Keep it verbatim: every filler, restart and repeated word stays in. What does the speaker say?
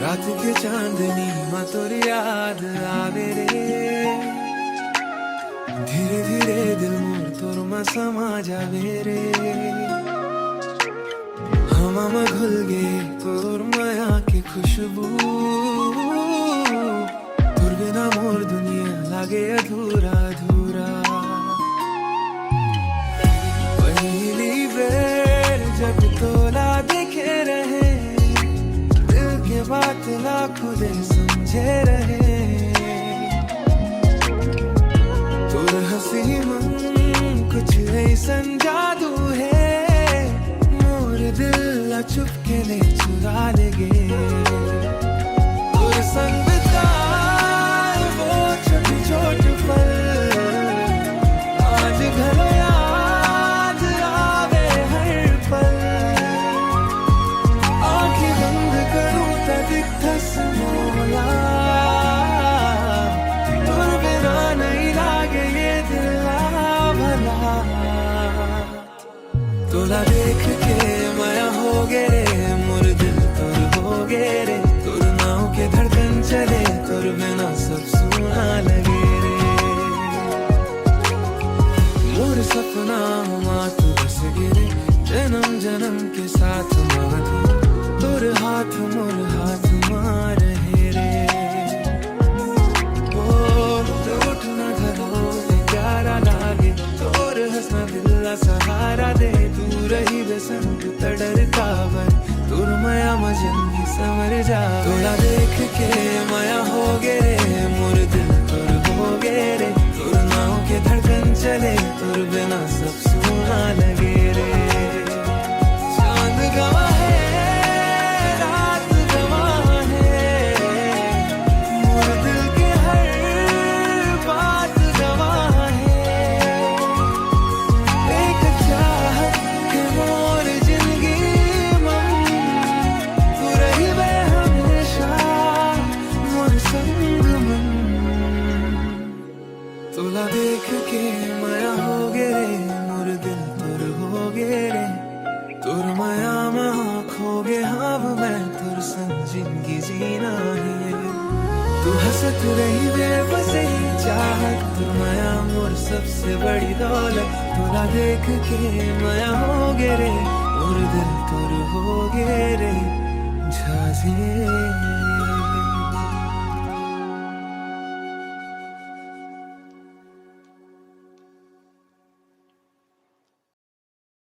रात के चांदनी मा तोर याद आवे रे, धीरे धीरे दिल मोर तोर मा समा जावे रे। हवा मा घुल गे तोर मया के खुशबू, तोर बिना मोर दुनिया लागे अधूरा अधूरा। पहली बेर जब तोला देखे रहे, दिल के बात ला खुदे समझे रहे। तोर हंसी मन कुछ ऐसन जादू हे, मोर दिल ला चुपके ले चुरा लेगे। तोर संग बिताए वो छोटे छोटे पल, आज घलो याद आवे हर पल। आंखें बंद करूं त दिखथस मोला, तोर बिना नहीं लागे ये दिल भला। तोला देख के मया हो गे रे, मोर दिल तोर हो गे रे। तोर नाव के धड़कन चले, तोर बिना सब सूना लगे रे। मोर सपना मा तू बस गे रे, जन्म जन्म के साथ मा तू। तोर हाथ मोर हाथ मा रहे रे। ओ, उठना घलो प्यारा लागे, तोर हंसना दिल ला सहारा दे। तू रही बे संग त डर काबर, तोर मया मा जिंदगी संवर जा। तोला देख के मया हो गे रे, मोर दिल तोर हो गे रे। तोर नाव के धड़कन चले, तोर बिना सब सूना लगे रे। चांद गवा है, रात गवा है, मोर दिल के हर बात गवा है। एक चाहत के मोर जिंदगी मन, तू रही बे हमेशा मोर संग मन। तोला देख के मया हो गे रे, मोर दिल तोर हो गे रे। तोर मया मा खो गे हंव मैं, तोर संग जिंदगी जीना हे। तू हंसत रही बे बस यही चाहत, तोर मया मोर सबसे बड़ी दौलत। तोला देख के मया हो गे रे, मोर दिल तोर हो गे रे। झांसे